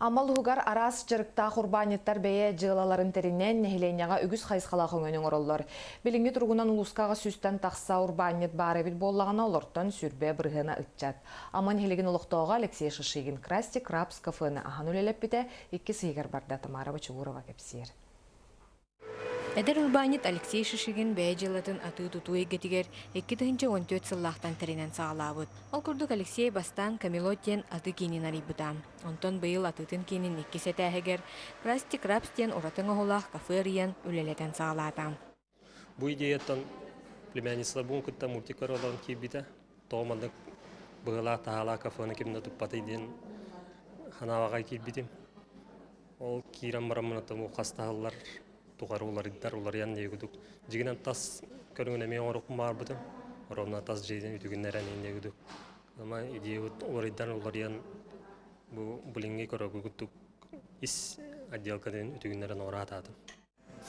Амма улууһугар араас дьарыктаах урбаанньыттар бэйэ дьыалаларын тэринэн, нэһилиэнньэҕэ үгүс хайысхалаах өҥөнү оҥороллор. Билиҥҥи туругунан улууска 800-тэн тахса урбаанньыт баар эбит буоллаҕына, олортон 20 бырыһыана ыччат. Амма нэһилиэгин олохтооҕо Алексей Шишигин Красти Крабс кафены аһан үлэлэппитэ иккис ыйыгар барда. Тамара Бочугурова кэпсиир. Эдэр урбаанньыт Алексей Шишигин бэйэ дьыалатын атыы-тутуу эйгэтигэр 2014 сыллаахтан тэринэн саҕалаабыт. Ол курдук Алексей бастаан Камелот диэн атыы киинин арыйбыта. Онтон быйыл атыытын киинин иккис этээһигэр Красти Крабс диэн ураты оҥоһуулаах кафе арыйан үлэлэтэн саҕалаата. Бу идеяттан племянницаларбын кытта мультик көрө олорон киирбитэ. Тоҕо маннык быһыылаах-таһаалаах кафены ким да туппатый диэн ханаабаҕа киирбитим. Ол киирэн бараммын оттон хастаһаллар тухары уларыйдар уларыйан диye курдук дьигинэн тас көрүҥүн эмиэ оҥоруохпун баҕарбытым. Ровно тас дьиэтин үтүгүннэрэн иһин диye курдук. Ама идеябыт уларыйдан уларыйан бу билиҥҥи көрөргө курдук ис отделкатын үтүгүннэрэн оҥоро сатаатым.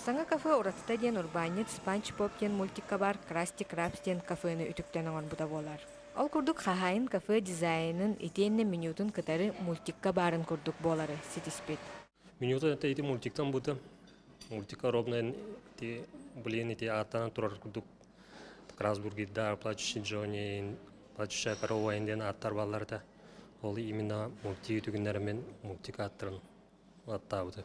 Саҥа кафе уратыта диэн урбаанньыт Спанч Боб диэн мультикка баар Красти Крабс диэн кафены үтүктэн оҥорбута буолар. Ол курдук хаһаайын кафе дизайнын итиэннэ менютун кытары мультикка баарын курдук буолары ситиспит. Менюта это ити мультиктан быта. Мультика ровно ити блин ити ааттанан турар курдук Красбургердар, Плачущий Джонни, Плачущая корова диэн ааттар бааллар этэ. Ол именно мультик үтүгүннэримин мультик ааттарын аттаабыта.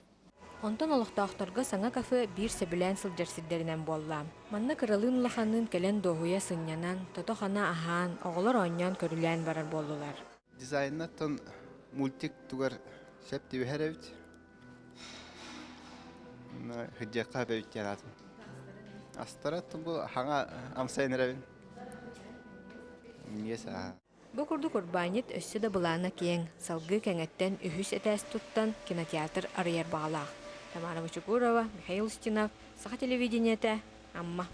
Онтон олохтоохторго саҥа кафе биир сөбүлээн сылдьар сирдэринэн буолла. Манна кыралыын-улаханныын кэлэн дуоһуйа сынньанан, тото-хана аһаан, оҕолор оонньоон-көрүлээн барар буоллулар. Дизайнаттан мультик тугар сөп түбэһэр эбит. Сылдьыахха эбит диэн аатым. Астара бу хаҥа амсайын эрэбин. Минньигэс аа. Бу курдук урбаанньыт өссө да былаана киэҥ, салгыы кэҥэттэн үһүс этээс туттан кинотеатр арыйар баҕалаах. Тамара Бочукурова, Михаил Устинов, Саха телевидениетэ, Амма.